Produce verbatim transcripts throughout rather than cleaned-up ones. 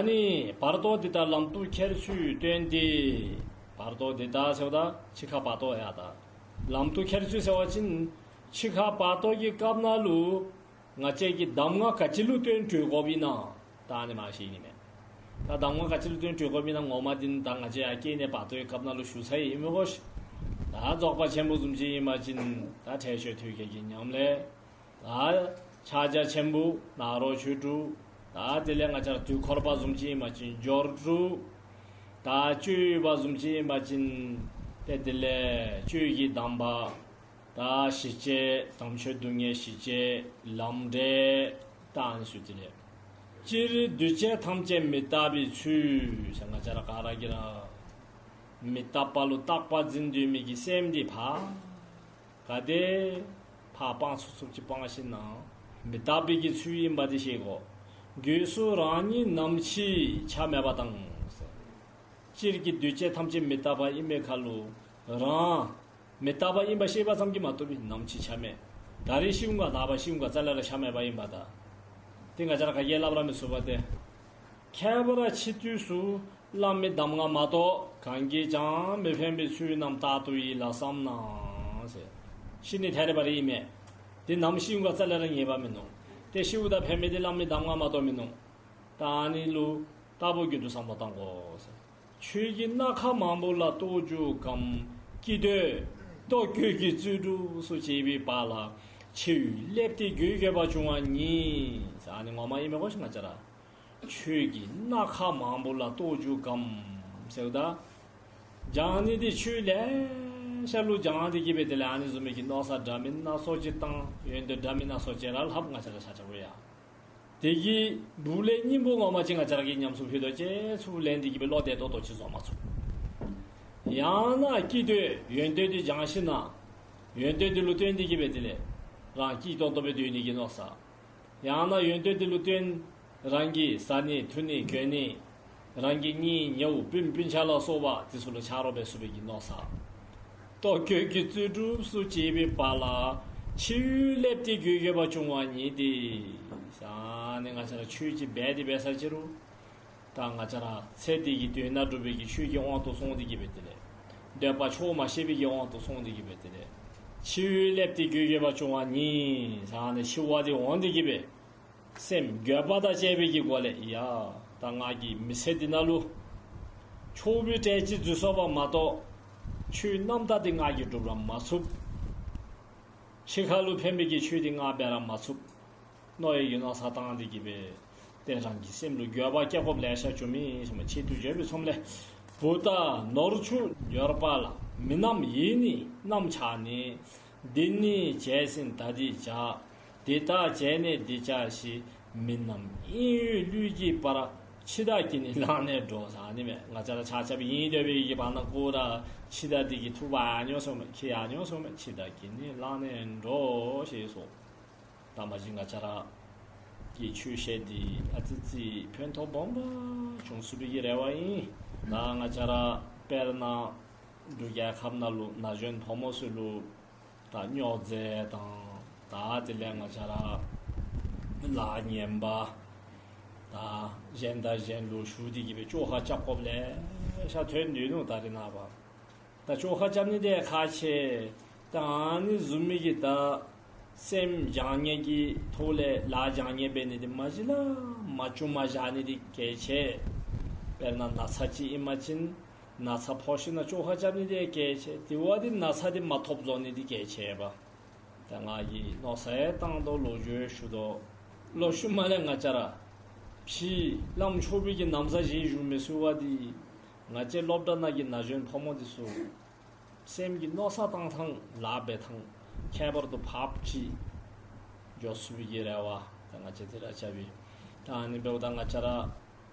ཨ་ནི་བར་དོ་འདི་དག་ལམ་དུ་ཁྱེར་ཚུལ་སྟོན་ཏེ། བར་དོ་འདི་དག་ཟེརཝ་ད་འཆི་ཁ་བར་དོ་ཡང་ད། ལམ་དུ་ཁྱེར་ཚུལ་ཟེར་བ་ཅིན་འཆི་ཁ་བར་དོ་གི་སྐབས་ནང་ལུ་ང་བཅས་ཀྱིས་གདམས་ངག་ག་ཅི་ལུ་བརྟེན་གྲོལ་དགོཔ་ཨིན་ན་ད་ཨ་ནི་མ་ཤེས་ནི་མས། ད་གདམས་ངག་ག་ཅི་ལུ་བརྟེན་གྲོལ་དགོཔ་ཨིན་ན་ངོ་མ་འདི་ད་ང་བཅས་ཡར་སྐྱེ་གནས་བར་དོའི་སྐབས་ནང་ལུ་ཞུ་ཚར་ཡི་ཨིན་མས་གོ་ཤིག། ད་རྫོགས་པ་ཆེན་པོ་བཟུམ་ཅིག་ཨིན་པ་ཅིན་ད་ཁྲེགས་ཆོད་ཐོད་རྒལ་གྱི་ཉམས་ལེན། ད་ཕྱག་རྒྱ་ཆེན་པོ་ནཱ་རོ་ཆོས་དྲུག། ད་དེ་ལས་ང་བཅས་ར་དུས་འཁོར་བ་བཟུམ་ཅིག་ཨིན་པ་ཅིན་སྦྱོར་དྲུག། ད་སྤྱོད་ཡུལ་བ་བཟུམ་ཅིག་ཨིན་པ་ཅིན་ཏེ་དེ་ལས་སྤྱོད་ཀྱི་གདམས་པ། ད་ཞི་བྱེད་དམ་ཆོས་སྡུག་བསྔལ་ཞི་བྱེད་ལམ་འབྲས་ད་ཨ་ནི་ཚུ་དེ་ལས། སྤྱིར་འདུས་བྱས་ཐམས་ཅད་མི་རྟག་པའི་ཚུལ་ཟེར་ང་བཅས་ར་ག་ར་གིས་ར་མི་རྟག་པ་ལུ་རྟག་པར་འཛིན་སྡོད་མི་གི་སེམས་འདི་ཕར་ག་དེ་ཕར་སྤང་ཚུགས་ཚུགས་ཅིག་སྤང་ཞིནམ་ལས་མི་རྟག་པའི་གི་ཚུལ་ཨིན་པ་འདི་ཤེས་དགོ། སྒོས་སུ་རང་ཉིད་ནམ་འཆི་ཆ་མེད་པ་དང་ཟེར། སྤྱིར་གྱི་འདུས་བྱས་ཐམས་ཅད་མི་རྟག་པ་ཨིན་པའི་ཁར་ལུ་རང་མི་རྟག་པ་ཨིན་པ་ཤེས་པ་ཙམ་གྱིས་མ་གཏོགས་པའི་ནམ་འཆི་ཆ་མེད། ད་རིས་ཤིཝ་ག་ད་བ་ཤིཝ་ག་རྩ་ལས་ར་ཆ་མེད་པ་ཨིན་པ་ད། དེ་ང་བཅས་ར་ག་གིས་སླབ་ར་མི་ཚུགས་པ་སྟེ། ཁྱད་པར་འཆི་དུས་སུ་བླ་མའི་གདམས་ངག་མ་གཏོགས་གང་གིས་ཀྱང་མི་ཕན་པའི་ཚུལ་རྣམས་རྟག་ཏུ་ཡིད་ལ་བསམ་ན་ཟེར། ཤི་ནི་ཐད་རི་བ་རི་ཨིན་མས། དེ་ནམ་ཤིཝ་ག་རྩ་ལས་ར་ངེས་པ་མིན་ནུག། ཏེ་ཤིཝ་ད་ཕན་མི་དེ་བླ་མའི་གདམས་ངག་མ་གཏོགས་མིན་ནུག། ད་ཨ་ནི་ལུ་རྟག་བུ་རྒྱུད་དུ་བསམ་བློ་བཏང་དགོ་ཟེར། ཆོས་ཀྱི་སྣ་ཁ་མང་པོ་ལ་རྟོག་འཇུག་གམ། སྐྱིད་འདོད་ལྟོ་གོས་ཀྱི་རྩོལ་སྒྲུབ་སུ་བྱེད་པའི་བར་ལ། འཆི་བས་སླེབས་ཏེ་འགྱོད་འགྱོད་པ་འབྱུང་བ་ཉིད། ཨ་ནི་ངོ་མ་ཨིན་མས་གོ་ཤིག་ང་བཅས་ར། ཆོས་ཀྱི་སྣ་ཁ་མང་པོ་ལ་རྟོག་འཇུག་གམ་ཟེརཝ་ད། སྦྱང་ནི་འདི་ཆོས་ལེ་ཤ་ལུ་སྦྱང་སྟེ་གི་སྦེ་དེ་ལས་ཨ་ནི་བཟུམ་མའི་གི་མནོ་བསམ་འདྲ་མིན་སྣ་ཚོགས་ཅིག་བཏང་ཡོན་ཏན་འདྲ་མིན་སྣ་ཚོགས་ཅིག་ར་ལྷབ་ང་བཅས་ར་ཆ་ཆ་བོ་ཡ། དེ་གི་སྦུག་ལས་སྙིང་པོ་ངོ་མ་ཅིག་ང་བཅས་ར་གིས་ཉམས་སུ་ལེན་ཏོག་ཏོ་ཅིག་བཟོ་མ་ཚུགས། ཡང་ན་སྐྱིད་འདོད་ཡོན་ཏན་འདི་སྦྱང་ཞིནམ་ལས་ཡོན་ཏན་འདི་ལུ་བརྟེན་ཏེ་གི་སྦེ་དེ་ལས་རང་སྐྱིད་ཏོང་ཏོ་སྦེ་སྡོད་ནི་གི་མནོ་བསམ། ཡང་ན་ཡོན་ཏན་འདི་ལུ་བརྟེན་རང་གིས་བཟའ་ནི་འཐུང་ནི་གྱོན་ནི་རང་གི་གཉེན་ཉེཝ་སྤུན་སྤུན་ཆ་ལ་སོགས་པ་དེ་ཚུ་ལུ་ཆ་རོགས་འབད་ཚུགས་པའི་གི་མནོ་བསམ། ལྟོ་གོས་ཀྱི་རྩོལ་སྒྲུབ་སུ་བྱེད་པའི་བར་ལ། འཆི་བས་སླེབས་ཏེ་འགྱོད་འགྱོད་པ་འབྱུང་བ་ཉིད་དེ། ཨ་ནི་ང་བཅས་ར་ཆོས་ཅིག་འབད་དེ་འབད་ས་ཅིག་རུང་ད་ང་བཅས་ར་ཚེ་འདི་གི་དོན་དག་སྒྲུབ་པའི་གི་ཆོས་ཀྱི་དབང་དུ་སོང་སྟེ་གི་སྦེ་དེ་ལས་འདོད་པ་ཆོག་མ་ཤེས་པའི་གི་དབང་དུ་སོང་སྟེ་གི་སྦེ་དེ་ལས་འཆི་བས་སླེབས་ཏེ་འགྱོད་འགྱོད་པ་འབྱུང་བ་ཉིད། ཨ་ནི་འཆི་བ་འདི་འོང་སྟེ་གི་སྦེ་སེམས་འགྱོད་པ་དང་བཅས་པའི་གི་སྒོ་ལས་ཡ་ད་ང་གིས་མི་ཚེ་འདི་ནང་ལུ་ཆོས་པའི་གྲལ་ཅིག་འཛུལ་སོང་བ་མ་གཏོགས་ཆོས་རྣམ་དག་འདི་ང་གིས་སྒྲུབ་ར་མ་ཚུགས། འཆི་ཁ་ལུ་ཕན་པའི་གི་ཆོས་འདི་ང་འབད་ར་མ་ཚུགས། མནོ་བའི་གི་མནོ་བསམ་བཏང་སྟེ་གི་སྦེ་ཏེ་རང་གི་སེམས་ལུ་འགྱོད་པ་སྐྱེ་དགོཔ་ལེ་ཤ་བྱུང་མི་ཨིན་ཟེར་མས། ཆེད་དུ་བརྗོད་པའི་ཚོམས་ལས། བུ་དང་ནོར་ཕྱུགས་འབྱོར་པ་ལ། མི་རྣམས་ཡིད་ནི་རྣམ་ཆགས་ནས། འདི་ནི་བྱས་ཟིན་ད་འདི་བྱ། འདི་ལྟར་བྱས་ནས་འདི་བྱ་ཞེས། མི་རྣམས་དབྱིན་ཡུལ་ལུས་ཀྱི་བར། འཆི་བདག་གིས་ནི་བླངས་ནས་འགྲོ་ཟེར་ཨ་ནི་མས། ང་བཅས་ར་ཆ་ཁྱབ་དབྱིན་ཡུལ་སྡོད་པའི་གི་བར་ན་ཁོ་ར་འཆི་བདག་འདི་གིས་འཐུ་འབག་འོང་ཟེར་མས། ཁྱེར་འོང་ཟེར་མས། འཆི་བདག་གིས་ནི་བླངས་ནས་འགྲོ་ཞེས་སོ། ད་མ་གཞི་ང་བཅས་ར་གི་ཆོས་བཤད་འདི་ཨ་ཙི་ཅིག་ཕན་ཐོགས་སྦོམ་སྦེ་འབྱུང་ཚུགས་པའི་གི་རེ་བ་ཨིན། ད་ང་བཅས་ར་དཔེར་ན་འབྲུག་རྒྱལ་ཁབ་ནང་ལུ་ན་གཞོན་ཕོ་མོ་ཚུ་ལུ་ད་སྨྱོ་རྫས་དང་ད་དེ་ལས་ང་བཅས་ར་ལཱ་ངན་པ་ད་གཞན་དང་གཞན་ལུ་ཞུགས་ཏེ་གི་སྦེ་བཅོ་ཁ་རྐྱབ་དགོཔ་ལེ་ཤ་ཐོན་ཏེ་འདུག། ད་རེས་ནངས་པ་ད་བཅོ་ཁ་རྐྱབ་ནི་འདི་ཁག་ཆེ། ད་ཨ་ནི་བཟུམ་མའི་གི་ད་སེམས་བྱང་ཉེས་ཀྱི་ཐོག་ལས་ལཱ་བྱང་ཉེས་འབད་ནི་འདི་མ་གཞི་ལས་མ་བྱུངམ་བཞག་ནི་འདི་གལ་ཆེ། དཔེར་ན་ན་ཚ་ཅིག་ཨིན་པ་ཅིན་ན་ཚ་ཕོག་ཞིནམ་ལས་བཅོ་ཁ་རྐྱབ་ནི་འདི་གལ་ཆེ། དེ་བ་འདི་ན་ཚ་འདི་མ་ཐོབ་བཟོ་ནི་འདི་གལ་ཆེ་བ། ད་ང་གིས་མནོ་བསམ་ཡང་བཏང་དོ། ལོ་རྒྱུས་ཞུ་དོ། ལོག་ཤུལ་མ་ལས་ང་བཅས་ར་ཕྱི་བླམ་ཆོས་པའི་གི་ན་བཟའ་བཞེས་བཞུགས་མི་ཚུ་བ་འདི་ང་བཅས་སློབ་གྲྭ་ནང་གི་ན་གཞོན་ཕོ་མོ་འདི་ཚུ་སེམས་ཀྱི་མནོ་བསམ་བཏང་ཐངས་ལཱ་འབད་ཐངས་ཁྱད་པར་དུ་འཕགསཔ་ཅིག་འགྱོ་ཚུགས་པའི་གི་རེ་བ་ད་ང་བཅས་འདི་ར་རྐྱབ་ཨིན། ད་ཨ་ནི་འབདཝ་ད་ང་བཅས་ར་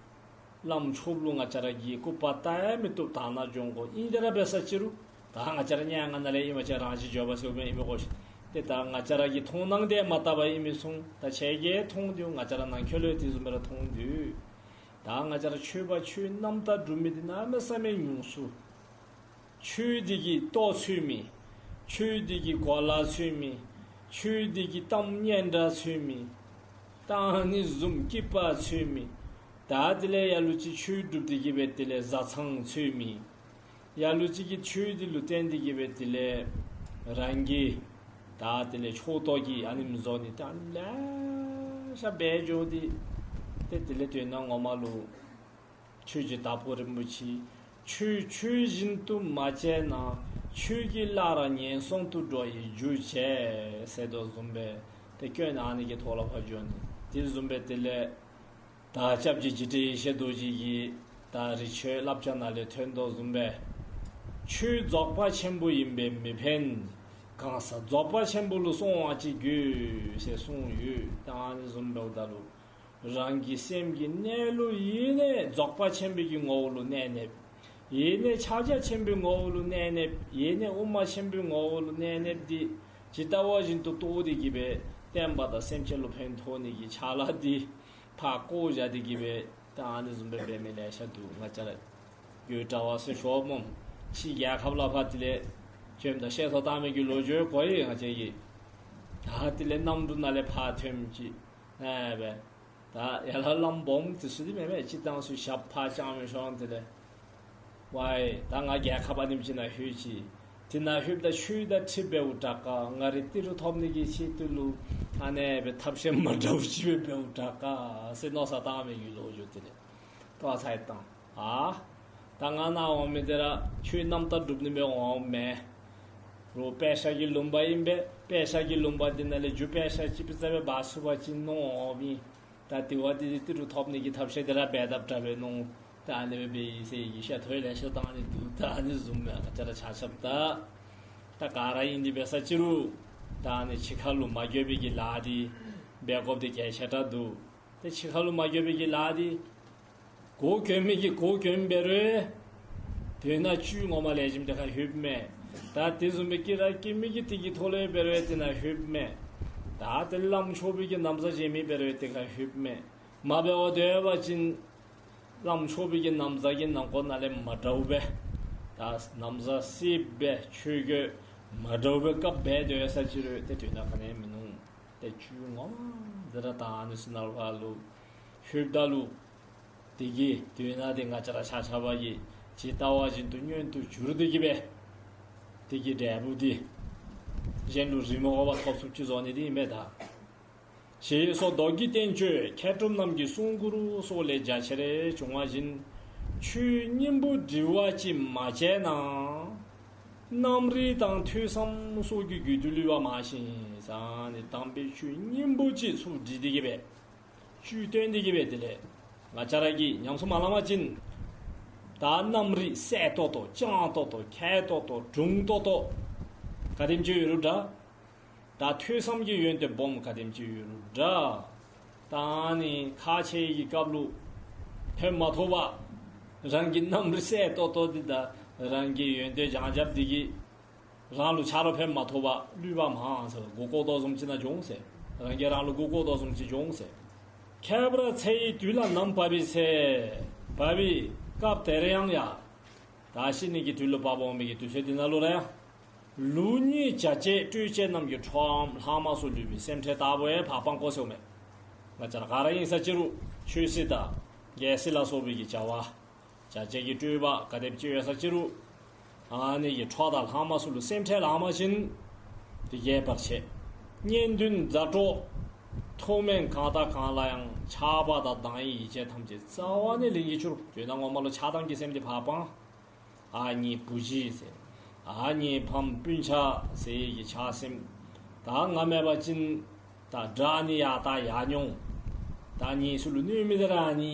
བླམ་ཆོསཔ་ལུ་ང་བཅས་ར་གིས་སྐུར་པ་བཏབ་ཡང་མི་བཏུབ། དག་སྣང་སྦྱོང་དགོ། ཨིན་དེ་ར་འབད་ས་ཅིག་རུང་ད་ང་བཅས་ར་སྙན་ངག་ནང་ལས་ཨིན་པ་ཅིན་རང་བཞིན་བརྗོད་པ་ཟེར་མི་ཨིན་མས་གོ་ཤིག། ཏེ་ད་ང་བཅས་ར་གིས་མཐོང་སྣང་དེ་མ་བཏབ་པ་ཨིན་མི་ཚུ་ད་ཁྱེད་ཀྱིས་མཐོང་དོ། ང་བཅས་ར་ནང་འཁོད་ལུ་དེ་བཟུམ་སྦེ་ར་མཐོང་དོ། ད་ང་བཅས་ར་ཆོས་པ་ཆོས་རྣམ་དག་སྒྲུབ་མི་འདི་གནམ་མེད་ས་མེད་ཉུང་སུ། ཆོས་འདི་གི་ལྟོ་འཚོལ་མི། ཆོས་འདི་གི་གོ་ལ་འཚོལ་མི། ཆོས་འདི་གི་གཏམ་སྙན་གྲགས་འཚོལ་མི། ད་ཨ་ནི་བཟུམ་སྐྱིད་པ་འཚོལ་མི། ད་དེ་ལས་ལ་ལུ་ཅིག་ཆོས་སྒྲུབ་སྟེ་གི་སྦེ་དེ་ལས་བཟའ་ཚང་འཚོལ་མི། ལ་ལུ་ཅིག་གིས་ཆོས་འདི་ལུ་བརྟེན་ཏེ་གི་སྦེ་དེ་ལས་རང་གི་ད་དེ་ལས་ཕྱོགས་གཏོགས་ཀྱི་ཨ་ནེམ་བཟོ་ནི་ད་ལེ་ཤ་འབད་འགྱོ་སྟེ། ཏེ་དེ་ལས་དོན་ངོ་མ་ལུ་ཆོས་རྗེ་དྭགས་པོ་རིན་པོ་ཆེ་ཆོས་ཆོས་བཞིན་དུ་མ་བྱས་ན། ཆོས་ཀྱི་བླ་རབས་ངན་སོང་དུ་འགྲོ་བའི་རྒྱུ་བྱེད་ཟེར་དོ་བཟུམ་སྦེ་ཏེ་སྐྱོན་ཨ་ནི་གི་ཐོག་ལུ་ཕར་འགྱོ་ནི། དེ་བཟུམ་སྦེ་དེ་ལས་ད་སྐྱབས་རྗེ་འཇིགས་བྲལ་ཡེ་ཤེས་རྡོ་རྗེ་གིས་ད་རི་ཆོས་བསླབ་བྱ་ནང་ལས་ཐོན་དོ་བཟུམ་སྦེ། ཆོས་རྫོགས་པ་ཆེན་པོ་ཡིན་པས་མི་ཕན། གང་ཟག་རྫོགས་པ་ཆེན་པོ་ལུ་སོང་བ་ཅིག་དགོས་ཟེར་གསུངས་ཡོད། ད་ཨ་ནི་བཟུམ་འབདཝ་ད་ལུ་རང་གི་སེམས་ཀྱི་གནས་ལུགས་ཡེ་ནས་རྫོགས་པ་ཆེན་པོའི་གི་ངོ་བོ་ལུ་གནས་གནསཔ། ཡེ་ནས་ཕྱག་རྒྱ་ཆེན་པོའི་ངོ་བོ་ལུ་གནས་གནསཔ། ཡེ་ནས་དབུ་མ་ཆེན་པོའི་ངོ་བོ་ལུ་གནས་གནསཔ་འདི་ཇི་ལྟ་བ་བཞིན་དུ་རྟོགས་ཏེ་གི་སྦེ་བསྟན་པ་དང་སེམས་ཅན་ལུ་ཕན་ཐོགས་ནི་གི་ཕྱག་ལཱ་འདི་ཕར་བཀོ་བཞག་སྟེ་གི་སྦེ་ད་ཨ་ནི་བཟུམ་སྦེ་འབད་མི་ལེ་ཤ་འདུག། ང་བཅས་ར་ཡོད་དྲགས་པས་ཟེར་ཞུཝ་སྨོ། ཕྱི་རྒྱལ་ཁབ་ལུ་ཕར་དེ་ལས་བྱོནམ་ད་བཤད་སྲོལ་བཏང་མི་གི་ལོ་རྒྱུས་གོ་ཡི། ང་བཅས་ཀྱིས་ད་དེ་ལས་གནམ་གྲུ་ནང་ལས་ཕར་ཐོནམ་ཅིག་ཨ་སྦེ་ད་ཡར་ལས་ལམ་སྦོམ་དེ་ཚུ་འདི་མེན་མས། སྤྱིར་བཏང་སུ་ཞབས་ཕར་བརྐྱངས་མི་ཤོང་། དེ་ལས་ཝའི་ད་ང་རྒྱལ་ཁབ་ཨ་ནེམ་ཅིག་ནང་ལྷོད་ཅི། དེ་ནང་ལྷོདཔ་ད་ཆོས་དང་འཁྲིལ་འབདཝ་དྲག་ག། ང་རའི་ཏི་རུ་ཐོབ་ནི་གི་ཆེད་དུ་ལུ་ཨ་ནེ་སྦེ་ཐབས་ཤེས་མ་འདྲཝ་ཅིག་སྦེ་འབདཝ་དྲག་ག་ཟེར་མནོ་བསམ་བཏང་མི་གི་ལོ་རྒྱུས་དེ་ལས་ཏོག་ཙམ་བཏང་། ཨ་ད་ང་ནཱ་འོང་མི་དེ་ར་ཆོས་རྣམ་དག་སྒྲུབ་ནི་སྦེ་འོངམ་མེན། རོགས་དཔེ་ཆ་གི་ལུང་པ་ཨིན་པས། དཔེ་ཆ་གི་ལུང་པ་འདི་ནང་ལས་རྒྱུ་དཔེ་ཆ་ཅིག་ཕར་ཙམ་སྦེ་འབག་ཚུགས་པ་ཅིན་མནོ་འོངམ་ཨིན། ད་དེ་བ་དེ་ཏི་རུ་ཐོབ་ནི་གི་ཐབས་ཤེས་དེ་ར་འབད་དཔ་དྲག་པས་མནོ། ད་ཨ་ནི་སྦེ་འབད་ཡི་ཟེར་གྱི་བཤད་ཐོ་ལེ་ཤ་བཏང་ནི་འདུག། ད་ཨ་ནི་བཟུམ་མས། ང་བཅས་ར་ཆ་ཁྱབ་ད་ད་ག་ར་ཨིན། དེ་འབད་ས་ཅི་རུང་ད་ཨ་ནི་ཕྱི་ཁ་ལུ་མ་འགྱོད་པའི་གི་ལཱ་འདི་འབད་དགོཔ་འདི་གལ་ཆེ་དྲགས་འདུག། ཏེ་ཕྱི་ཁ་ལུ་མ་འགྱོད་པའི་གི་ལཱ་འདི་གོ་གྱོན་མི་གིས་གོ་གྱོན་འབད་རུང་དོན་ནང་བཅུད་ངོ་མ་ལེགས་ཤོམ་དེ་ཁར་ལྷོདཔ་མས། ད་དེ་བཟུམ་སྦེ་དཀྱི་ར་དཀྱི་མི་གིས་དེ་གི་ཐོག་ལས་འབད་རུང་དེ་ནང་ལྷོདཔ་མས། ད་དེ་ལམ་ཕྱོགས་པའི་གི་ན་བཟའ་བཞེས་མི་འབད་རུང་དེ་ཁར་ལྷོདཔ་མས། མ་འབད་བར་སྡོད་པ་ཅིན་ལམ་ཕྱོགས་པའི་གི་ན་བཟའ་གི་ནང་ཁོག་ནང་ལས་མ་འདྲཝ་སྦེ་ད་ན་བཟའ་སེརཔོ་སྦེ་ཆོས་གོས་མ་འདྲཝ་སྦེ་བཀབ་སྦེ་སྡོད་ས་ཅི་རུང་ཏེ་དོན་དག་ག་ནི་ཡང་མིན་ནུག། ཏེ་བཅུད་ངོ་མ་འདི་ར་ད་ཨ་ནི་ཚུ་ནང་ལུ་ཕར་ལུ་ལྷོདཔ་ད་ལུ་དེ་གི་དོན་དག་འདི་ང་བཅས་ར་ཆ་ཁྱབ་ཀྱིས་ཇི་ལྟ་བ་བཞིན་དུ་མངོན་དུ་གྱུར་ཏེ་གི་སྦེ་དེ་གི་འབྲས་བུ་འདི་གཞན་ལུ་རེ་མ་དགོ་པར་ཐོབ་ཚུགསཔ་ཅིག་བཟོ་ནི་འདི་ཨིན་པས་ད། ཞེས་སོགས་མདོ་རྒྱུད་བསྟན་བཅོས་མཁས་གྲུབ་རྣམས་ཀྱིས་གསུང་མགུར་སོགས་ལས་རྒྱ་ཆེར་བྱུང་བ་བཞིན་ཆོས་སྙིང་པོ་དྲིལ་བ་ཅིག་མ་བྱས་ན། རྣམ་རིག་དང་ཐོས་བསམ་སོགས་ཀྱི་རྒྱུད་དུ་ལུས་པ་མང་ཞིང་ཟེར་ནི་དམ་པའི་ཆོས་སྙིང་པོ་ཅིག་ཚུར་དྲིལ་ཏེ་གི་སྦེ་བཅུད་བཏོན་ཏེ་གི་སྦེ་དེ་ལས་ང་བཅས་ར་གིས་ཉམས་སུ་མ་བླངས་པ་ཅིན་ད་རྣམ་རིག་གསལ་ཏོག་ཏོ་སྤྱང་ཏོག་ཏོ་མཁས་ཏོག་ཏོ་གྲུང་ཏོག་ཏོ་ག་དེམ་ཅིག་ཡོད་རུང་འདྲ། ད་ཐོས་བསམ་གྱི་ཡོན་ཏན་སྦོམ་ག་དེམ་ཅིག་ཡོད་རུང་འདྲ། ད་ཨ་ནི་ཁག་ཆེ་བའི་སྐབས་ལུ་ཕན་མ་ཐོགས་པར་རང་གི་རྣམ་རིག་གསལ་ཏོག་ཏོ་འདི་དང་རང་གི་ཡོན་ཏན་བྱང་ཆུབ་འདི་གིས་རང་ལུ་ཆ་རོགས་ཕན་མ་ཐོགས་པར་ལུས་པ་མང་ཟེར་མགུ་སྐོར་དོ་བཟུམ་ཅིག་ནང་འགྱོ་འོང་ཟེར། རང་གིས་རང་ལུ་མགུ་སྐོར་དོ་བཟུམ་ཅིག་འགྱོ་འོང་ཟེར། ཁྱད་པར་ཚེ་ཡི་དུས་ལ་ནམ་བབས་པའི་ཚེ། བབས་པའི་སྐབས་དེར་ཡང་ཡ། ད་ཤི་ནི་གི་དུས་ལུ་བབ་འོང་མི་གི་དུས་ཚོད་འདི་ནང་ལུ་ར་ཡང་ལུགས་གཉིས་བྱ་བྱེད་སྤྲོས་བཅས་རྣམས་ཀྱི་འཕྲོའམ་ལྷག་མ་སོགས་ལུས་པའི་སེམས་ཁྲལ་ལྟ་བུ་ཡང་བག་འཕངས་དགོ་ཟེརཝ་མས། ང་བཅས་ར་ག་ར་ཨིན་ས་ཅི་རུང་ཆོས་སྲིད་དང་རྒྱལ་སྲིད་ལ་སོགས་པའི་གི་བྱ་བ་བྱ་བྱེད་ཀྱི་སྤྲོས་པ་ག་དེམ་ཅིག་ཡོད་ས་ཅི་རུང་ཨ་ནི་གི་འཕྲོ་དང་ལྷག་མ་སོགས་ལུ་སེམས་ཁྲལ་ལང་པ་ཅིན་དེ་གིས་བར་ཆད། གཉེན་འདུན་མཛའ་གྲོགས་མཐོ་དམན་གང་དང་གང་ལ་ཡང་ཆགས་པ་དང་སྡང་བའི་ཡིད་ཆེས་ཐམས་ཅད་རྩ་བ་ནས་ལེན་གྱིས་བཅུག། དོན་དག་ངོ་མ་ལུ་ཆགས་སྡང་གི་སེམས་འདི་བག་འཕངས། ཨ་ངེའི་བུ་གཞི་ཟེར། ཨ་ངེའི་ཕམ་སྤུན་ཆ་ཟེར་གྱི་ཆགས་སེམས། ད་ང་མེད་པ་ཅིན་ད་དགྲ་ནི་ཡར་ལྟ་ཡར་མྱོང་། ད་ངེའི་ཚུ་ལུ་གནོད་མི་འདི་ར་ཨ་ནི་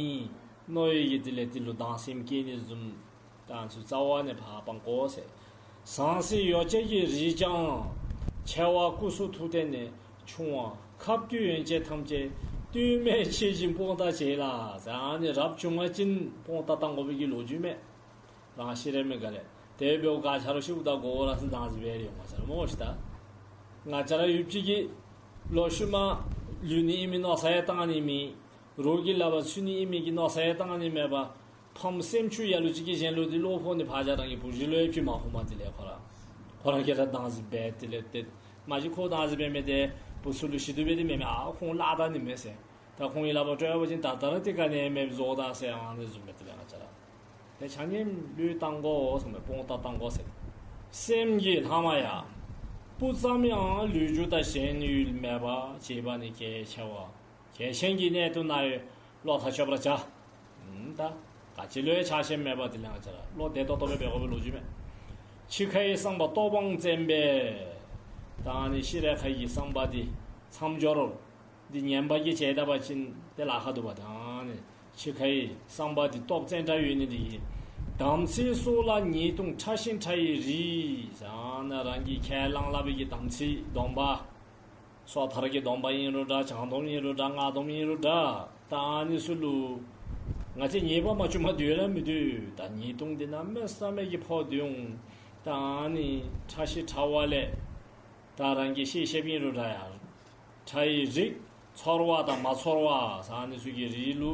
མནོ་བའི་གི་དེ་ལས་དེ་ལུ་སྡང་སེམས་སྐྱེ་ནི་བཟུམ། ད་ཚུ་རྩ་བ་ནས་བག་འཕངས་དགོ་ཟེར། ཟང་ཟིང་ཡོ་བྱད་ཀྱི་རིགས་ཀྱང་། ཆེ་བ་སྐུ་གསུང་ཐུགས་རྟེན་ནས། ཆུང་བ་ཁབ་སྐུད་ཡོན་ཆབ་ཐམས་ཅད། ལྟོས་མེད་ཕྱི་བཞིན་སྤོང་དག་བྱས་ལ་ཟེར། ཨ་ནི་རབ་བྱུང་པ་ཅིན་སྤོང་དག་བཏང་དགོ་པའི་གི་ལོ་རྒྱུས་མས། རང་ཤི་རན་མི་ག་ལས་དེ་འབདཝ་ག་ཆ་རོགས་ཤིཝ་ད་དགོ་ར་ཟེར་སྡང་ཟིག་འབད་རེ་ཡོང་མས་ཟེར་སྨོ་ཤི་ད། ང་བཅས་ར་ཡུལ་གཅིག་གི་ལོ་ཤུལ་མ་ལུས་ནི་ཨིན་མི་མནོ་བསམ་ཡང་བཏང་ནི་མེད། རོགས་ཀྱི་ལག་པར་ཚུད་ནི་ཨིན་མི་གི་མནོ་བསམ་ཡང་བཏང་ནི་མེད་པར། ཕམ་སེམས་ཅན་ལ་ལུ་ཅིག་གིས་གཞན་ལུ་འདི་བློ་ཕོག་ནི་ཕར་བཞག་རང་གི་བུ་གཞི་ལུ་ཡང་ཅིག་མ་ཕོགཔ་མས། དེ་ལས་ཁོ་ར་ཁོ་ར་གིས་ར་སྡང་ཟིག་འབད་དེ་ལས་ཏེ་མ་གཞི་ཁོ་སྡང་ཟིག་འབད་མི་དེ་བུ་ཚུ་ལུ་ཤི་དོ་འབད་དེ་མེན་མས། ཨ་ཁོང་བརླག་ད་ནི་མས་ཟེར། ད་ཁོང་གི་ལག་པར་སྤྲོད་པ་ཅིན་ད་ལྟོ་ར་ཏེ་ག་ནི་མེདཔ་བཟོ་ད་ཟེར་ཨ་ནི་བཟུམ་སྦེ་དེ་ལས་ང་བཅས་ར་ཏེ་ཆ་མཉམ་བློས་བཏང་དགོ་ཟེར་མས། སྤོང་ད་བཏང་དགོ་ཟེར། སེམས་ཀྱི་ལྷག་མ་ཡང་སྤུ་ཙམ་ཡང་ལུས་རྒྱུ་དང་གཞན་ཡུལ་མེད་པ་བྱེད་པ་ནི་གལ་ཆེ་བ། གལ་ཆེན་གྱི་གནད་དུ་ན་ཡང་བློ་ཐག་ཆོད་པར་བྱ། ཨུམ་ད་ག་ཅི་ལུ་ཡང་ཆགས་ཞེན་མེད་པར་དེ་ལས་ང་བཅས་ར་བློ་བདེ་ཏོག་ཏོ་སྦེ་འབད་དགོ་པའི་ལོ་རྒྱུས་མས། འཆི་ཁའི་བསམ་པ་སྟོབས་དབང་བཙན་པས། ད་ཨ་ནི་ཤི་རན་ཁ་གི་བསམ་པ་འདི་མཚམས་སྦྱོར་འདི་ངན་པ་གིས་བྱས་ད་པ་ཅིན་ཏེ་ལཱ་ཁག་འདུག་པ། ད་ཨ་ནི་འཆི་ཁའི་བསམ་པ་འདི་སྟོབས་བཙན་དྲགས་ཡོད་ནི་འདི་གིས། དམ་ཚིག་སྲོག་ལ་ཉེས་ལྟུང་ཕྲ་ཞིང་ཕྲ་བའི་རིགས། ཟེར་ཨ་ནི་རང་གིས་ཁས་བླངས་བླངས་པའི་གི་དམ་ཚིག་སྡོམ་པ། སོ་ཐར་གྱི་སྡོམ་པ་ཨིན་རུང་འདྲ། བྱང་སྡོམ་ཨིན་རུང་འདྲ། སྔགས་སྡོམ་ཨིན་རུང་འདྲ། ད་ཨ་ནི་ཚུ་ལུ་ང་བཅས་ཉེས་པ་མ་བྱུངམ་སྡོད་ར་མི་སྡོད། ད་ཉེས་ལྟུང་འདི་གནམ་མེད་ས་མེད་ཀྱི་ཕོག་སྡོད་འོང་། ད་ཨ་ནི་ཕྲ་ཞིང་ཕྲ་བ་ལས་ད་རང་གིས་ཤེས་ཤེསཔ་ཨིན་རུང་འདྲ་ཡ། ཕྲ་བའི་རིགས་ཚོར་བ་དང་མ་ཚོར་བ་ཟེར་ཨ་ནི་ཚུ་གི་རིགས་ལུ་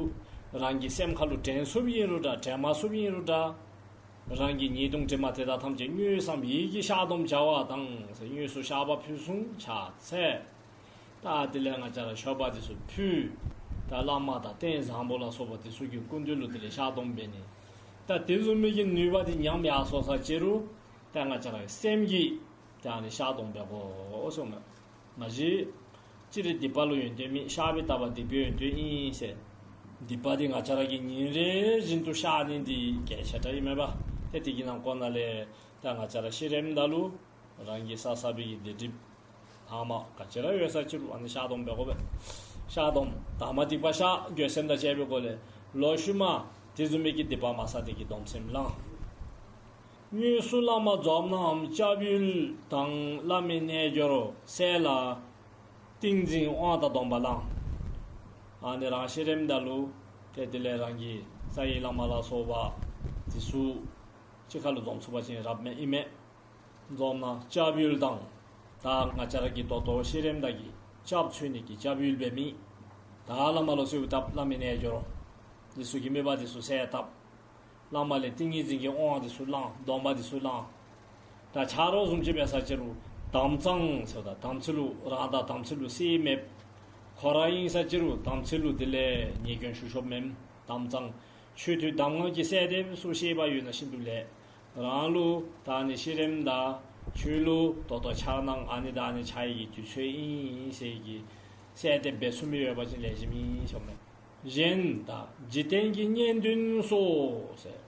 རང་གི་སེམས་ཁ་ལུ་དྲན་ཚུགསཔ་ཨིན་རུང་འདྲ། དྲན་མ་ཚུགསཔ་ཨིན་རུང་འདྲ། རང་གི་ཉེས་ལྟུང་དྲི་མ་དེ་དག་ཐམས་ཅད་དངོས་སམ་ཡིད་ཀྱིས་བཤགས་སྡོམ་བྱ་བ་དང་། ཟེར་དངོས་སུ་བཤགས་པ་ཕུལ་སོང་ཕྱག་འཚལ། ད་དེ་ལས་ང་བཅས་ར་མཆོད་པ་འདི་ཚུ་ཕུལ། ད་བླ་མ་དང་རྟེན་བཟང་པོ་ལ་སོགས་པ་འདི་ཚུ་གི་སྐུ་མདུན་ལུ་དེ་ལས་བཤགས་སྡོམ་འབད་ནི། ད་དེ་བཟུམ་མའི་གི་ནུས་པ་འདི་ཉམས་ཡར་སོ་ས་ཅིག་རུང་ད་ང་བཅས་ར་སེམས་ཀྱིས་ད་ཨ་ནི་བཤགས་སྡོམ་འབད་དགོ་གསུངས་མས། མ་གཞི་སྤྱིར་སྡིག་པ་ལུ་ཡོན་ཏན་མེད། བཤགས་པས་དག་པ་སྡིག་པའི་ཡོན་ཏན་ཨིན་ཟེར། སྡིག་པ་འདི་ང་བཅས་ར་གིས་ཉིན་རེ་བཞིན་དུ་བཤགས་ནི་འདི་གལ་ཆེ་དྲགས་ཨིན་མས་པ། ཏེ་དེ་གི་ནང་ཁོངས་ནང་ལས་ད་ང་བཅས་ར་ཤི་རནམ་ད་ལུ་རང་གིས་བསགས་བསགས་པའི་གི་སྡིག་སྒྲིབ་ལྷག་མ་ག་ཅི་ར་ཡོད་ས་ཅིག་ལུ་ཨ་ནི་བཤགས་སྡོམ་འབད་དགོ་པས། བཤགས་སྡོམ། ད་མ་སྡིག་པ་བཤགས། འགྱོད་སེམས་དང་བཅས་པའི་སྒོ་ལས་ལོག་ཤུལ་མ་དེ་བཟུམ་མའི་གི་སྡིག་པ་མ་བསགས་ཏེ་གི་སྡོམ་སེམས་བླང་། དངོས་སུ་བླ་མ་འཛོམས་ནའམ་སྐྱབས་ཡུལ་དང་། བླ་མའི་རྣལ་འབྱོར་གསན་ལ་ཏིང་འཛིན་དབང་དང་སྡོམ་པ་བླང་། ཨ་ནི་རང་ཤི་རནམ་ད་ལུ་ཏེ་དེ་ལས་རང་གི་རྩ་བའི་བླ་མ་ལ་སོགས་པ་འདི་ཚུ་གཅིག་ཁར་ལུ་འཛོམས་ཚུགས་པ་ཅིན་རབ་མས་ཨིན་མས། འཛོམས་ན་སྐྱབས་ཡུལ་དང་། ད་ང་བཅས་ར་གིས་ད་ལྟོ་ཤི་རནམ་ད་གི་སྐྱབས་འཚོལ་ནི་གི་སྐྱབས་ཡུལ་འབད་མི་ད་བླ་མ་ལུ་གསོལཝ་བཏབ། བླ་མའི་རྣལ་འབྱོར་འདི་ཚུ་གི་དམིགས་པ་འདི་ཚུ་གསལ་བཏབ། བླ་མ་ལས་ཏིང་ངེ་འཛིན་གྱི་དབང་འདི་ཚུ་བླང་། སྡོམ་པ་འདི་ཚུ་བླང་། ད་ཆ་རོགས་བཟུམ་ཅིག་འབད་ས་ཅིག་རུང་དམ་གཙང་ཟེརཝ་ད་དམ་ཚིག་ལུ་རང་དང་དམ་ཚིག་ལུ་སེལ་མེདཔ། ཁོ་ར་ཨིན་ས་ཅིག་རུང་དམ་ཚིག་ལུ་དེ་ལས་ཉེས་སྐྱོན་ཞུགས་ཞུགསཔ་མེནམ། དམ་གཙང་ཆོས་ཐོས་གདམས་ངག་གི་གསལ་འདེབས་ཚུ་ཤེས་པ་ཡོད་ན་ཤིན་ཏུ་ལེགས། རང་ལུ་ད་ཨ་ནི་ཤི་རནམ་ད་ཁྱོད་ལུ་ད་ལྟོ་འཆར་སྣང་ཨ་ནི་ད་ཨ་ནི་འཆར་བའི་གི་དུས་ཚོད་ཨིན་ཟེར་གི་གསལ་འདེབས་འབད་ཚུགས་མི་ཡོད་པ་ཅིན་ལེགས་ཤོམ་ཨིན་ཟེརཝ་མས། གཞན་དང་འཇིག་རྟེན་གྱི་གཉེན་འདུན་སོགས་ཟེར།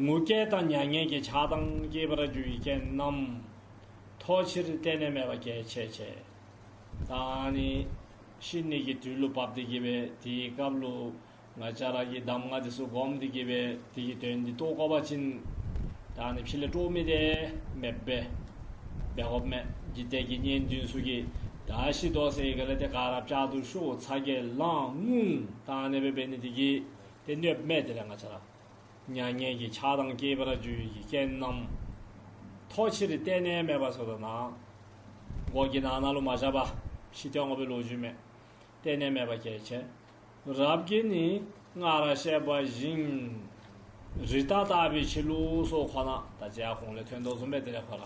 ངུ་སྐད་དང་མྱ་ངན་གྱི་ཆགས་སྡང་སྐྱེ་བར་འགྱུར་བའི་རྐྱེན་རྣམས་ཐོག་ཕྱིར་གཏན་ནས་མེད་པ་གལ་ཆེ་ཆེ། ད་ཨ་ནི་ཤི་ནི་གི་དུས་ལུ་བབས་ཏེ་གི་སྦེ་དེའི་སྐབས་ལུ་ང་བཅས་ར་གིས་གདམས་ངག་འདི་ཚུ་སྒོམ་སྟེ་གི་སྦེ་དེ་གི་དོན་འདི་རྟོགས་དགོ་པ་ཅིན་ད་ཨ་ནི་ཕྱི་ལས་སྤྲོ་མི་དེ་མེདཔ་སྦེ་འབད་དགོཔ་མས། འཇིག་རྟེན་གྱི་གཉེན་འདུན་ཚུ་གིས་ད་ཤི་དོ་ཟེར་ག་ལས་ཏེ་ག་ར་བཅར་དུ་ཤོག། ཚ་གྱང་ལངས་ངུ། ད་ཨ་ནི་སྦེ་འབད་ནི་དེ་གིས་ཏེ་གནོདཔ་མས། དེ་ལས་ང་བཅས་ར་མྱ་ངན་གྱི་ཆགས་སྡང་སྐྱེ་བར་འགྱུར་བའི་གི་རྐྱེན་རྣམས་ཐོག་ཕྱིར་གཏན་ནས་མེད་པ་ཟེརཝ་ད་ནཱ་སྒོ་གི་ནང་ན་ལུ་མ་བཞག་པར་ཕྱི་སྟོན་དགོ་པའི་ལོ་རྒྱུས་མས། གཏན་ནས་མེད་པ་གལ་ཆེ། རབ་ཀྱིས་ནི་སྔར་བཤད་པ་བཞིན་རི་དྭགས་ལྟ་བུའི་ཕྱིར་ལུགས་སོགས་ཁོ་ན། ད་ཅི་ཡང་གོང་ལས་ཐོན་དོ་བཟུམ་སྦེ་དེ་ལས་ཁོ་ར་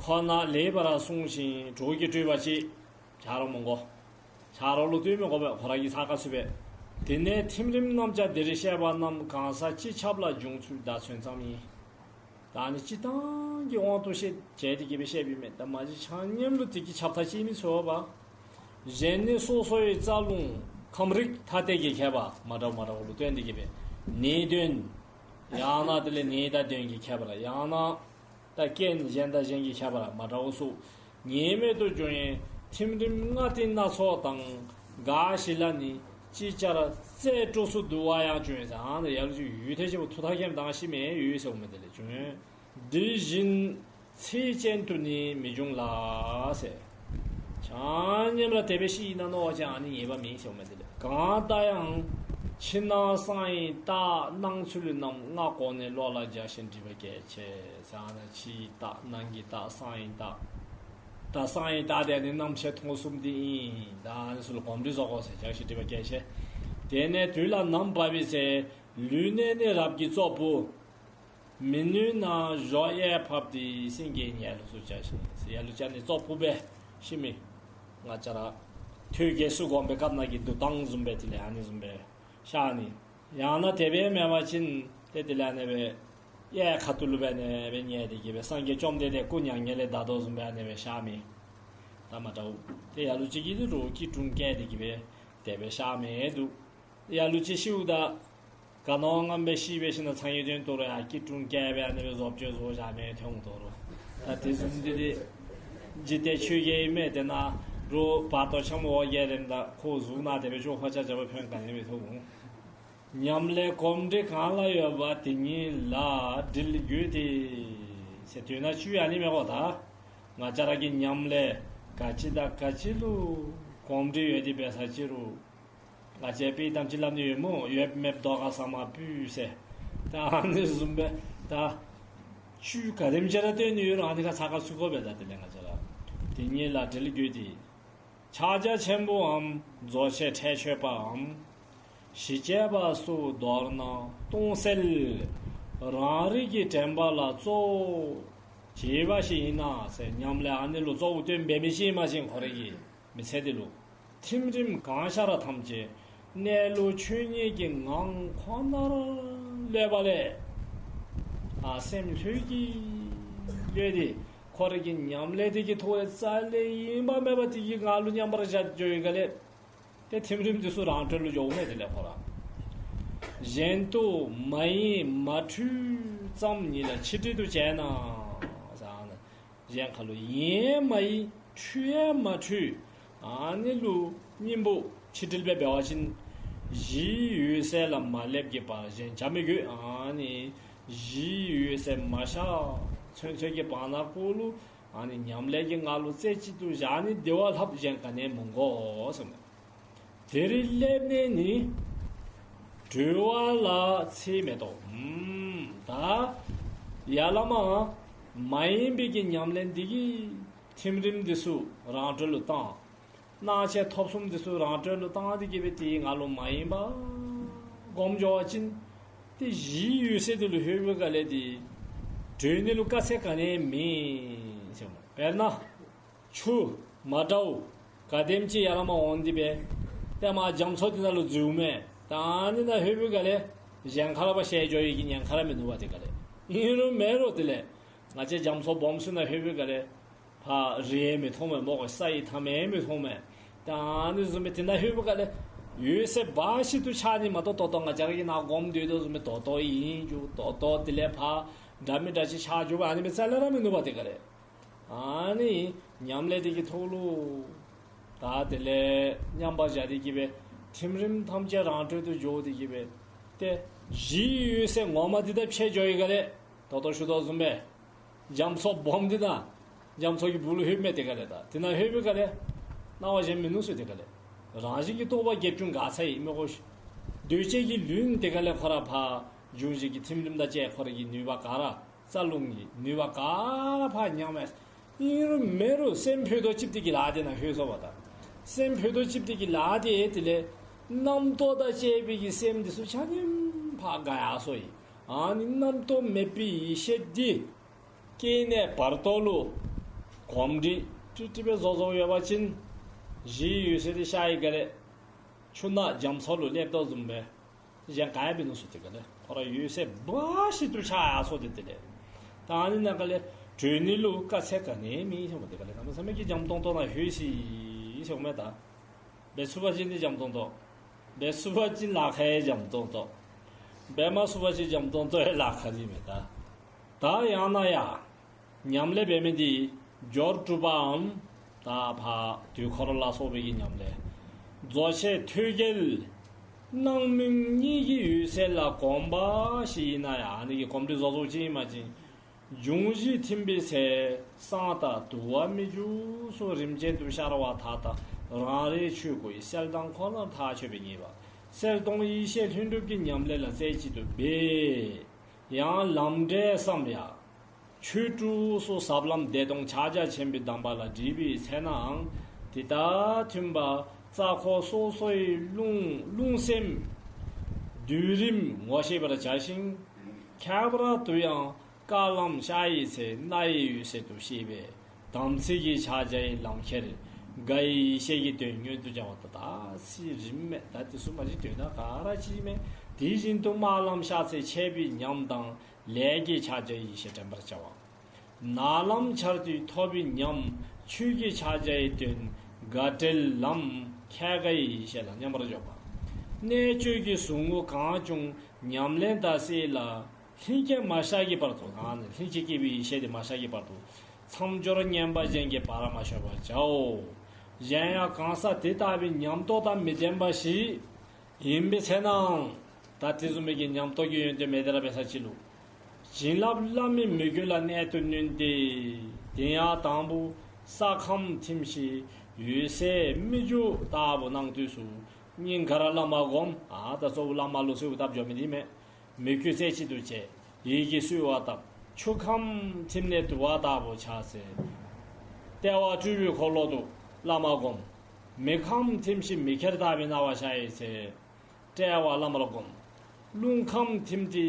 ཁོ་ན་ལེགས་པར་གསུངས་ཤིང་གྲོགས་ཀྱིས་སྤྲོས་པ་ཅི། ཆ་རོགས་མི་དགོ། ཆ་རོགས་ལུ་ལྟོས་མི་དགོ་པས། ཁོ་ར་གིས་ཚགས་ཁར་ཚུད་པས། དེ་ནས་ཐིམ་རིམ་རྣམས་ཀྱང་འདིར་བཤད་པ་རྣམས་གང་ཟག་སྤྱི་ཁྱབ་ལ་འབྱུང་ཚུལ་དང་མཚོན་ཙམ་ཡིན། ད་ཨ་ནི་སྤྱིར་བཏང་གི་དབང་དུ་བྱས་བྱས་ཏེ་གི་སྦེ་བཤདཔ་ཨིན་མས། ད་མ་གཞི་ཆ་མཉམ་ལུ་དེ་གི་ཁྱབ་མཐའ་ཅིག་མི་ཚུགས་པས། གཞན་ནི་སོ་སོའི་རྩ་རླུང་ཁམས་རིགས་ཐ་དད་ཀྱི་ཁྱད་པར་མ་འདྲཝ་མ་འདྲཝ་ལུ་བརྟེན་ཏེ་གི་སྦེ་ནད་གདོན། ཡང་ན་དེ་ལས་ནད་དང་གདོན་གྱི་ཁྱད་པར། ཡང་ན་ད་རྐྱེན་གཞན་དང་གཞན་གྱི་ཁྱད་པར་མ་འདྲཝ་སོགས་ངེས་མེད་དུ་འབྱུང་བའི་ཐིམ་རིམ་ལྔ་སྟེང་སྣ་ཚོགས་དང་། འགའ་ཞིག་ལ་ནི་ཅིག་ཅར་རྩལ་སྤྲོ་སུ་འདུ་བ་ཡང་འབྱུང་བས། ཨ་ནི་ཡར་ལུ་ཅིག་ཡུད་ཐེངས་ཅིག་ཐུག་ཐག་བཀལཝ་ད་ཤི་མི་ཡོད་ཟེརཝ་མས། དེ་ལས་འབྱུང་བས། འདི་བཞིན་ཚེ་གཅིག་ཏུ་ནི་མི་འབྱུང་ལ་ཟེར། ཆ་མཉམ་ར་དེ་སྦེ་ཤི་ནི་ཨིན་ན་མནོ་བ་ཅིན་ཨ་ནི་ངེས་པ་མེད་ཟེརཝ་མས། དེ་ལས་གང་ལྟར་ཡང་ཕྱི་ནང་གསང་བའི་རྟགས་སྣང་ཚུལ་རྣམས་སྔ་གོང་ནས་བློ་ལ་འཇགས་ཤིང་འདྲིས་པ་གལ་ཆེ་ཟེར། ཨ་ནི་ཕྱིའི་རྟགས་ནང་གི་རྟགས་གསང་བའི་རྟགས། ད་གསང་བའི་རྟགས་དེ་ནི་རྣམ་ཤེས་མཐོང་གསུམ་དེ་ཨིན། ད་ཨ་ནི་ཚུ་ལུ་གོམས་འདྲིས་བཟོ་དགོ་ཟེར། འཇགས་ཤིང་འདྲིས་པ་གལ་ཆེ། དེ་ནས་དུས་ལ་ནམ་བབས་པའི་ཚེ་ལུས་གནད་ནི་རབ་ཀྱི་བཙོག་བུ། མི་ནུས་ན་གཞོགས་གཡས་ཕབ་སྟེ་སེང་གེའི་ཉལ་ལུགས་སུ་བྱ་ཞིང་ཟེར། ཡར་ལུ་བྱ་ནི་བཙོག་བུ་སྦེ་ཤི་མི་ང་བཅས་ར་ ཐོད་རྒལ་ཚུ་སྒོམ་པའི་སྐབས་ནང་གི་འདུག་སྟངས་བཟུམ་སྦེ་དེ་ལས་ཨ་ནི་བཟུམ་སྦེ་ཤར་ནི། ཡང་ན་དེ་སྦེ་མེན་པ་ཅིན་ཏེ་དེ་ལས་ཨ་ནི་སྦེ་གཡས་ཁ་ཐུག་ལུ་སྦེ་ཨ་ནི་སྦེ་ཉལ་ཏེ་གི་སྦེ་སངས་རྒྱས་བཅོམ་ལྡན་འདས་སྐུ་མྱ་ངན་ལས་འདའ་དོ་བཟུམ་སྦེ་ཨ་ནི་སྦེ་ཤར་མི་ད་མ་འདྲཝ། ཏེ་ལ་ལུ་ཅིག་གིས་ཏེ་རོགས་སྐྱིལ་ཀྲུང་བཀལ་ཏེ་གི་སྦེ་དེ་སྦེ་ཤར་མི་འདུག། ལ་ལུ་ཅིག་ཤིཝ་ད་ག་ནོ་ངམ་སྦེ་ཤི་སྦེ་ཞིནམ་ལས་ཚང་ཡོད་དོན་དུ་ར་ཡ་སྐྱིལ་ཀྲུང་བཀལ་སྦེ་ཨ་ནི་སྦེ་བཟོ་བཅོས་བཟོ་བཞག་མི་ཐོན་འོང་དོ་རུང་། ད་དེ་བཟུམ་འདི་ཏེ་འཇིག་རྟེན་ཆོས་བརྒྱད་ཨིན་མས། དེ་ནང་རོགས་བར་དོ་ཆེན་མོ་འོ་བརྒྱལ་རནམ་ད་ཁོ་གཟུགས་ནང་དེ་སྦེ་ཅོག་ཁ་ཆ་ཆ་སྦེ་ཕན་ག་ནི་མི་ཐོགས་འོང་། ཉམས་ལེན་གོམས་འདྲིས་གང་ལ་ཡོད་པ་དེ་ཉིད་ལ་དྲིལ་དགོས་ཏེ། ཟེར་དོན་ན་བཅུད་ཨ་ནི་མས་གོ། ད་ང་བཅས་ར་གི་ཉམས་ལེན་ག་ཅི་དང་ག་ཅི་ལུ་གོམས་འདྲིས་ཡོད་དེ་འབད་ས་ཅི་རུང་ང་བཅས་དཔེ་གཏམ་ཅིག་སླབ་ནི་ཡོད་སྨོ། ཡོདཔ་མེདཔ་རྡོ་ཁ་ཟ་མ་སྤུས་ཟེར། ད་ཨ་ནི་བཟུམ་སྦེ་ད་བཅུད་ག་དེམ་ཅིག་ར་བཏོན་ནི་ཡོད་རུང་ཨ་ནི་ཁར་ཚ་ཁ་ཚུད་དགོ་པས། ད་དེ་ལས་ང་བཅས་ར་དེ་ཉིད་ལ་དྲིལ་དགོས་ཏེ། ཕྱག་རྒྱ་ཆེན་པོའམ་རྫོགས་ཆེན་ཁྲེགས་ཆོད་པའམ་ཞི་བྱེད་པ་སོགས་མདོར་ན་སྟོང་གསལ་རང་རིག་གི་དྲན་པ་ལ་གཙོ་བོ་བྱེད་པ་ཞིག་ཡིན་ན་ཟེར། ཉམས་ལེན་ཨ་ནི་ལུ་གཙོ་བོ་བཏོན་འབད་མི་ཅིག་ཨིན་པ་ཅིན་ཁོ་རའི་གི་མི་ཚེ་འདི་ལུ་ཐིམ་རིམ་གང་ཤར་ཐམས་ཅད་གནས་ལུགས་ཆོས་ཉིད་ཀྱི་ངང་ཁོ་ནར་གློད་པ་ལས་ཨ་སེམས་ལྷོད་ཀྱིས་གློད་དེ་ཁོ་རའི་གི་ཉམས་ལེན་དེ་གི་ཐོག་ལས་རྩ་ལས་ཡེངས་པ་མེད་པར་དེ་གི་ངང་ལུ་མཉམ་པར་བཞག་འགྱོ་བའི་སྒང་ལས་ཏེ་ཐིམ་རིམ་དེ་ཚུ་རང་གྲོལ་ལུ་འགྱོཝ་མས། དེ་ལས་ཁོ་ར་གཞན་དུ་མ་ཡེངས་མ་འཁྲུལ་ཙམ་ཉིད་ལ་ཆིག་དྲིལ་དུ་བྱས་ན་ཟེར། གཞན་ཁ་ལུ་ཡེངས་མ་ཡེངས་འཁྲུལ་ཡང་མ་འཁྲུལ། ཨ་ནི་ལུ་སྙིང་པོ་ཆིག་དྲིལ་སྦེ་འབད་བ་ཅིན་གཞིའི་འོད་གསལ་ལ་མ་སླེབས་ཀྱི་བར་གཞན་བྱ་མི་དགོས། ཨ་ནི་གཞིའི་འོད་གསལ་མ་ཤར་ཚུན་ཚོད་ཀྱི་བར་ན་ཀོ་ལུ་ཨ་ནི་ཉམས་ལེན་གྱི་ངང་ལུ་རྩེ་གཅིག་ཏུ་བཞག་ནི་དེ་བ་ལྷག་གཞན་ག་ནི་མི་དགོ་གསུངས་མས། དེར་སླེབས་ནས་ནི་གྲོལ་བ་ལ་ཚེགས་མེད་དོ། ཨམ་ད་ཡར་ལས་མར་མ་ཡེངས་པའི་གི་ཉམས་ལེན་འདི་གིས་ཐིམ་རིམ་འདི་ཚུ་རང་གྲོལ་ལུ་བཏང་། སྣང་མཆེད་ཐོབ་གསུམ་འདི་ཚུ་རང་གྲོལ་ལུ་བཏང་སྟེ་གི་སྦེ་དེའི་ངང་ལུ་མ་ཡེངས་པར་སྒོམ་འགྱོ་བ་ཅིན་ཏེ་གཞིའི་འོད་གསལ་འདི་ལུ་ལྷོད་པའི་སྒང་ལས་ཏེ་གྲོལ་ནི་ལུ་དཀའ་ཚེགས་ག་ནི་མེད་ཟེར་མས། དཔེར་ན་ཆུ་མ་འདྲཝ་ག་དེམ་ཅིག་ཡར་ལས་མར་འོང་སྟེ་སྦེ་ཏེ་མར་རྒྱ་མཚོ་འདི་ནང་ལུ་འཛུལཝ་མས། ད་ཨ་ནི་ནང་ལྷོད་པའི་སྒང་ལས་གཞན་ཁར་ར་བཤལ་འགྱོ་ནི་གི་ཉེན་ཁ་ར་མིན་ནུག་པ། དེ་སྒང་ལས་ཨིན་རུང་མེན་རུང་དེ་ལས་ང་བཅས་རྒྱ་མཚོ་སྦོམ་ཚུ་ནང་ལྷོད་པའི་སྒང་ལས་ཕར་རི་ཡང་མི་མཐོང་མས། མོ་གོ་ས་ཡི་མཐའ་མེད་མི་མཐོང་མས། ད་ཨ་ནི་བཟུམ་སྦེ་དེ་ནང་ལྷོད་པའི་སྒང་ལས་འོད་གསལ་འབའ་ཞིག་ཏུ་འཆར་ནི་མ་གཏོགས་ད་ལྟོ་ང་བཅས་ར་གིས་ནཱ་སྒོམ་སྡོད་དོ་བཟུམ་སྦེ་ད་ལྟོ་ཨིན་འགྱོ་ད་ལྟོ་དེ་ལས་ཕར་འདྲ་མི་འདྲ་ཅིག་འཆར་འགྱོ་བ་ཨ་ནི་མི་རྩ་ལས་ར་མིན་ནུག་པ། དེ་སྒང་ལས་ཨ་ནི་ཉམས་ལེན་དེ་གི་ཐོག་ལུ་ད་དེ་ལས་མཉམ་པར་བཞག་སྟེ་གི་སྦེ་ཐིམ་རིམ་ཐམས་ཅད་རང་གྲོལ་དུ་འགྱོ་སྟེ་གི་སྦེ་ཏེ་གཞིའི་འོད་གསལ་ངོ་མ་འདི་དང་ཕྱད་འགྱོ་བའི་སྒང་ལས་ད་ལྟོ་ཞུ་དོ་བཟུམ་སྦེ་རྒྱ་མཚོ་སྦོམ་འདི་ནང་རྒྱ་མཚོ་གི་སྦུག་ལུ་ལྷོདཔ་མས། དེ་སྒང་ལས་ད་དེ་ནང་ལྷོད་པའི་སྒང་ལས་སྣང་བ་གཞན་མིན་ནུག་ཟེར། དེ་སྒང་ལས་རང་བཞིན་གྱི་རྟོག་པ་བརྒྱད་ཅུ་འགག་ཚར་ཡི་མོ་གོ། འདུས་བྱས་ཀྱི་ལུས་དེ་སྒང་ལས་ཁོ་ར་ཕར་འབྱུང་བཞི་གི་ཐིམ་རིམ་དང་བཅས་ཁོ་ར་གི་ནུས་པ་ག་ར་རྩ་རླུང་གི་ནུས་པ་ག་ར་ཕར་ཉམས་མས། ཨིན་རུང་མེན་རུང་སེམས་ཕུད་རྡོག་གཅིག་དེ་གི་ལཱ་དེ་ནང་ལྷོད་སོང་པ་ད། སེམས་ཕུད་རྡོག་གཅིག་དེ་གི་ལཱ་དེ་དེ་ལས་རྣམ་རྟོག་དང་བཅས་པའི་གི་སེམས་འདི་ཚུ་ཆ་མཉམ་ཕར་འགག་ཡར་སོ་ཡི། ཨ་ནི་རྣམ་རྟོག་མེད་པའི་ཡེ་ཤེས་འདི་སྐྱེ་གནས་བར་དོ་ལུ་གོམས་འདྲིས་ཀྲིག་ཀྲི་སྦེ་བཟོ་བཟོཝ་ཡོད་པ་ཅིན་གཞིའི་འོད་གསལ་དེ་ཤར་བའི་སྒང་ལས་ཆུ་ནང་རྒྱ་མཚོ་ལུ་སླེབས་དོ་བཟུམ་སྦེ་གཞན་ག་ཡང་མིན་ནུག་ཟེར། དེ་སྒང་ལས་ཁོ་ར་འོད་གསལ་འབའ་ཞིག་ཏུ་འཆར་ཡར་སོ་སྟེ་དེ་ལས་ད་ཨ་ནི་ནང་སྒང་ལས་གྲོལ་ནི་ལུ་དཀའ་ཚེགས་ག་ནི་མེད་ཟེར་མས། དེ་སྒང་ལས་གནམ་མེད་ས་མེད་ཀྱི་འཇམ་ཏོང་ཏོ་ནང་ལྷོད་ཅི་ཟེར་མས། ད་འབད་ཚུགས་པ་ཅིན་ནི་འཇམ་ཏོང་ཏོ། འབད་ཚུགས་པ་ཅིན་ལཱ་ཁག་ཡང་འཇམ་ཏོང་ཏོ། འབད་མ་ཚུགས་པ་ཅིན་འཇམ་ཏོང་ཏོ་ཡང་ལཱ་ཁག་ཨིན་མས། ད་ད་ཡང་ན་ཡང་ཉམས་ལེན་འབད་མི་འདི་སྦྱོར་དྲུག་པའམ་ད་ཕར་དུས་འཁོར་ལ་སོགས་པའི་གི་ཉམས་ལེན། རྫོགས་ཆེན་ཐོད་རྒལ་སྣང་མུན་གཉིས་ཀྱི་འོད་གསལ་ལ་གོམས་པ་ཞིག་ཡིན་ན་ཡང་ཨ་ནི་གི་གོམས་འདྲིས་བཟོ་བཟོཝ་ཅིག་ཨིན་པ་ཅིན་འབྱུང་བཞི་ཐིམ་པའི་ཚེ་གསང་དང་དུ་བ་མི་འཇུག་སོགས་རིམ་ཅན་དུ་ཤར་བ་མཐའ་དག་རང་རིག་ཆོས་སྐུ་ཡི་གསལ་དྭངས་ཁོ་ནར་ཐག་ཆོད་པའི་ངེས་པ་གསལ་སྟོང་ཡེ་ཤེས་ལྷུན་གྲུབ་ཀྱི་ཉམས་ལེན་ལ་རྩེ་གཅིག་ཏུ་འབད། ཡང་ལམ་འབྲས་སམ་ཡང་ཆོས་དྲུག་སོགས་ཟབ་ལམ་བདེ་སྟོང་ཕྱག་རྒྱ་ཆེན་པོའི་གདམས་པ་ལ་འདྲིས་པའི་ཚེ་ནའང་དེ་དང་མཐུན་པ་རྩ་འཁོར་སོ་སོའི་རླུང་རླུང་སེམས་སྡུད་རིམ་ངོ་ཤེས་པར་བྱ་ཞིང་། ཁྱད་པར་དུ་ཡང་དཀར་ལམ་ཤར་བའི་ཚེ་སྣང་བའི་འོད་གསལ་དུ་ཤེས་པས་དམ་ཚིག་གི་ཕྱག་རྒྱའི་ལམ་ཁྱེར་ དགའ་བའི་ཡེ་ཤེས་ཀྱི་དོན་མངོན་དུ་བྱ་བ་ད་ད་སི་རིམ་མེད་ད་དེ་ཚུ་མ་གཞི་དོན་དག་ག་ར་གཅིག་མས། དེ་བཞིན་དུ་དམར་ལམ་ཤ་ཚའི་ཆད་པའི་ཉམས་དང་ལས་ཀྱི་ཕྱག་རྒྱའི་ཡེ་ཤེས་དྲན་པར་བྱ་བ། ནག་ལམ་འཆར་དུས་ཐོབ་པའི་ཉམས་ཆོས་ཀྱི་ཕྱག་རྒྱའི་དོན་དགའ་བྲལ་ལམ་ཁྱད་དགའི་ཡེ་ཤེས་ལ་མཉམ་པར་འཇོག་པ། གནད་གཅོད་ཀྱི་ཟུག་རྔུ་གང་བྱུང་ཉམས་ལེན་དང་བསྲེས་ལ་ལྷན་སྐྱེས་མ་ཤར་གྱི་བར་དུ་ཨ་ནི་ལྷན་ཅིག་སྐྱེས་པའི་ཡེ་ཤེས་དེ་མ་ཤར་གྱི་བར་དུ་མཚམས་སྦྱོར་ངན་པ་གཞན་གྱི་བར་མ་ཤོར་བར་བྱའོ། གཞན་ཡང་གང་ཟག་དེ་ལྟ་བུའི་ཉམས་རྟོགས་དང་མི་ལྡན་པ་ཞིག་ཡིན་པའི་ཚེ་ནའང་ད་དེ་བཟུམ་མའི་གི་ཉམས་རྟོགས་ཀྱི་ཡོན་ཏན་མེད་དེ་ར་འབད་ས་ཅི་ལུ་བྱིན་རླབས་བླ་མའི་མོས་གུས་ལ་གནད་དུ་བསྣུན་ཏེ། དེ་ཡང་དང་པོ་ས་ཁམས་ཐིམ་ཞིང་འོད་གསལ་སྨིག་རྒྱུ་ལྟ་བུ་སྣང་དུས་སུ་སྙིང་ག་ར་བླ་མ་བསྒོམ། ཨ་ད་གཙོ་བོ་བླ་མ་ལུ་གསོལཝ་བཏབ་འགྱོ་མི་འདི་མས། མོས་གུས་རྩེ་གཅིག་ཏུ་བྱས། ཡིད་ཀྱིས་གསོལ་བ་བཏབ། ཆུ་ཁམས་ཐིམ་ནས་དུ་བ་ལྟ་བུ་འཆར་ཚེ། ལྟེ་བ་སྤྲུལ་པའི་འཁོར་ལོ་དུ་བླ་མ་བསྒོམ། མེ་ཁམས་ཐིམ་ཞིང་མེ་ཁྱེར་ལྟ་བུའི་སྣང་བ་ཤར་བའི་ཚེ། དཔྲལ་བར་བླ་མར་བསྒོམ། རླུང་ཁམས་ཐིམ་སྟེ་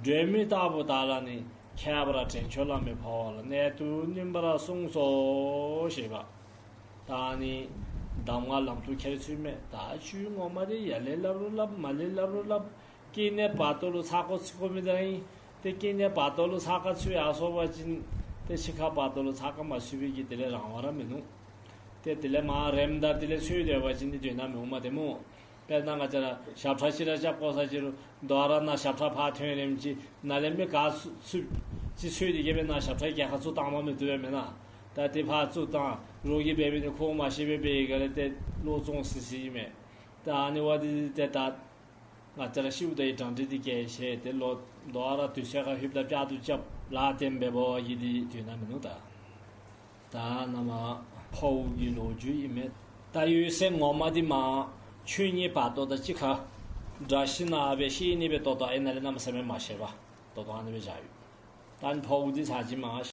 སྒྲོན་མེ་ལྟ་བུ་དག་ལ་ནི་ཁྱད་པར་དྲན་ཆོས་བླ་མའི་འཕོ་བ་ལ་གནད་དུ་བསྣུན་པར་གསུངས་སོ་ཞེས་པ། ད་ནི་གདམས་ངག་ལམ་དུ་ཁྱེར་ཚུལ་མས། ད་ཆོས་ངོ་མ་དེ་ཡར་ལས་སླབ་རུང་སླབ་མར་ལས་སླབ་རུང་སླབ། སྐྱེ་གནས་བར་དོ་ལུ་ཚ་ཁོ་ཚུད་དགོ་མི་དེ་ར་ཨིན། ཏེ་སྐྱེ་གནས་བར་དོ་ལུ་ཚ་ཁ་ཚུད་ཡར་སོང་པ་ཅིན་ཏེ་ཤི་ཁ་བར་དོ་ལུ་ཚ་ཁ་མ་ཚུད་པའི་གི་དེ་ལས་རང་དབང་ར་མིན་ནུག། ཏེ་དེ་ལས་མར་རེམ་ད་དེ་ལས་ཚུད་སྡོད་པ་ཅིན་ཏེ་དོན་དག་མི་འོང་མས་ཏེ་སྨོ། དཔེར་ན་ང་བཅས་ར་ཞབས་ཁྲ་ཅིག་ར་རྐྱབ་དགོ་ས་ཅི་རུང་དོ་ར་ནཱ་ཞབས་ཁྲ་ཕར་ཐོན་རནམ་ཅིག་ནཱ་ལས་མི་ག་ཚུད་ཅིག་ཚུད་དེ་གི་སྦེ་ནཱ་ཞབས་ཁྲ་རྒྱལ་ཁ་ཚུར་བཏང་མ་མི་བཏུབ་པས་མེན་ན། ད་དེ་ཕར་ཚུར་བཏང་རོགས་ཀྱིས་འབད་བའི་ནི་ཁོ་མ་ཤེས་པའི་འབད་ཡི་ག་ལས་ཏེ་བློ་བཙོང་སི་སི་ཨིན་མས། ད་ཨ་ནི་བ་དེ་ཏེ་ད་ང་བཅས་ར་ཤིཝ་ད་ཡི་གྲ་སྒྲིག་འདི་གལ་ཆེ། ཏེ་ལོག་དོ་ར་དུས་ཚོད་ཁར་ལྷོདཔ་ད་བསྐྱར་དུ་རྐྱབ་ལ་བརྟེན་འབད་བ་ཡི་འདི་དོན་དག་མིན་ནུག། ད་ད་ནཱ་མར་འཕོ་བ་གི་ལོ་རྒྱུས་ཨིན་མས། ད་འོད་གསལ་ངོ་མ་འདི་མར་ཆོས་ཉིད་བར་དོ་དང་གཅིག་ཁར་སྒྲ་ཞིག་ནང་སྦེ་ཤེས་ནི་སྦེ་ད་ལྟོ་ཨ་ནཱ་ལས་གནམ་མེད་ས་མེད་མ་ཤེས་པར་ད་ལྟོ་ཨ་ནི་སྦེ་བཞག་ཡོད། ད་འཕོ་བ་འདི་ཚར་གཅིག་མར་